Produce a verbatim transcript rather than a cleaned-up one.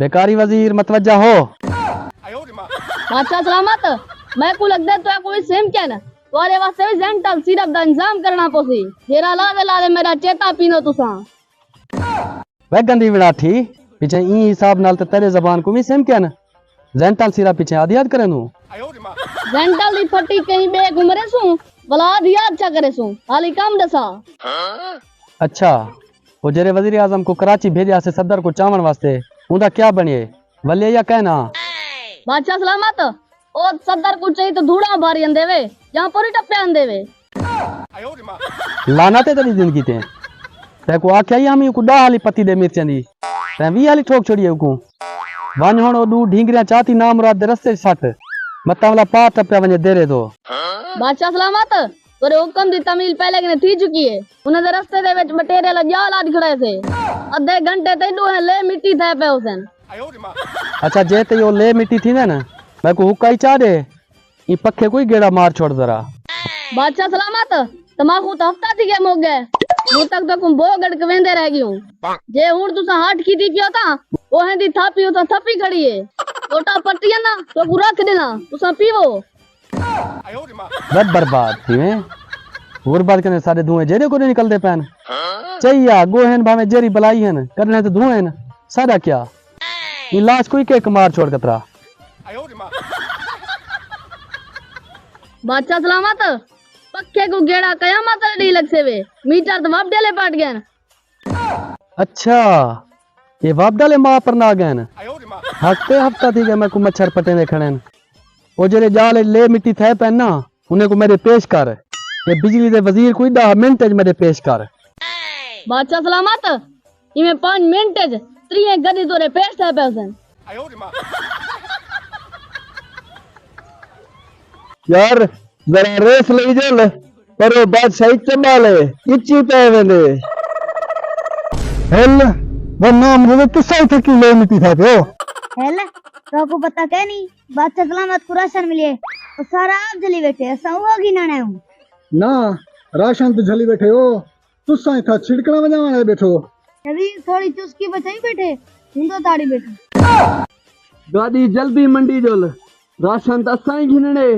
بیکاری وزیر متوجہ ہو۔ بادشاہ سلامت، میکوں لڳدے تہاکوں وی سم کن، تہاݙے واسطے وی زینٹل سیرپ دا انتظام کرݨا پوسی، جیڑھا لاہدے لاہدے میݙا چیتا پیندو تساں۔ وے گندی وڑاٹھی، پچھے ایں حساب نال تے تیݙے زبان کوں وی سم کن۔ زینٹل سیرپ پچھے آدھی آدھ کریندوں۔ زینٹل دی پھٹی کہیں ٻئے کوں مریسوں، ولا آدھی آدھ چا کریسوں، حالی کم ݙسا۔ اچھا، او جیڑھے وزیر اعظم کوں کراچی بھیڄیا سے صدر کوں چاوݨ واسطے، اوندا کیا بݨیے؟ ولے یا کائنا؟ بادشاہ سلامت، او صدر کوں چئی تے دھوڑاں بھاری آندے وے، جاں پوری ٹپے آندے وے۔ لعنت ہے تیݙی زندگی تے۔ تیکوں آکھیا ہی ہمیں کوں ݙاہ آلی پتی ݙے مرچاں دی، تیں ویہہ آلی ٹھوک چھوڑی ہے اوکوں۔ ونڄ ہݨ او ݙو ڈھینگریاں چاتی نامراد دے رستے چ سٹ، متاں ولا پار ٹپیا ونڄے دیرے توں۔ بادشاہ سلامت، تیݙے حکم دی تعمیل پہلے کنے تھی چکی ہے۔ انہاں دے رستے دے وچ بٹیرے والا ڄال آ کھڑے سے۔ ادھے گھنٹے تئیں ݙوہیں لے مٹی تھئے پئے ہوسن۔ اچھا، جے تئیں او لے مٹی تھیندن، میکوں حکا ہی چا ݙے، ایں پکھے کوں ہی گیڑا مار چھوڑ ذرا۔ بادشاہ سلامت، تماخو تاں ہفتہ تھی ڳئے مک ڳئے، ہݨ تک تیکوں بھو گڑکویندے رہ ڳیوں۔ جے ہݨ تساں ہٹ کیتی پیو تاں اوہیں دی تھاپی اتھاں تھپی کھڑی ہے۔ ٹوٹا پٹیاں نا تیکوں رکھ ݙینداں، تساں پیوو۔ وت برباد تھیویں۔ غربت کنے ساݙے دھوئیں جیڑھے کوئی نکلدے پئن۔ چئی آ، ڳوہن بھاویں جیڑھی بلائی ہن، کݙݨے تے دھوئیں ہن۔ ساݙا کیا؟ ایں لاش کوں ہک مار چھوڑ کترا۔ بادشاہ سلامت، پکھے کوں گیڑا قیامت والے ݙینہہ لڳسے وے، میٹر تے وپ ڈیلے پٹ ڳئن۔ اچھا، اے وپ ڈالے ماء پرنا ڳئن۔ حق تے ہفتہ تھی ڳئے میکوں مچھر پٹیندے کھڑن۔ او جیڑھے ڄال اچ لے مٹی تھئے پئن نا، انہیں کوں میݙے پیش کر۔ تے بجلی دے وزیر کوں ݙاہ منٹ اچ میݙے پیش کر۔ بادشاہ سلامت، ایویں پنج منٹ اچ تریہہ گݙی تیݙے پیش تھئے پئے ہوسن۔ یار، ذرا ریس لئی جل، پر او بادشاہی چمالے اچی پئے ویندے۔ ہل، وہ نام دے تساں اتھاں کیوں لے مٹی تھئے پئے ہو؟ ہل، تہاکوں پتہ کائنی، بادشاہ سلامت کوں راشن ملیے، او سارا آپ جھلی ٻیٹھے، اساں اوہا گھنݨ آئے ہوں۔ نہ، راشن تے جھلی ٻیٹھے ہو، تساں اتھاں چھڑکݨا وڄاوݨ آئے ٻیٹھو۔ نبی تھوڑی چسکی بچائی ٻیٹھے، ہندو تاڑی ٻیٹھے۔ گاݙی جلدی منڈی جل، راشن تاں اساں ہی گھنݨے۔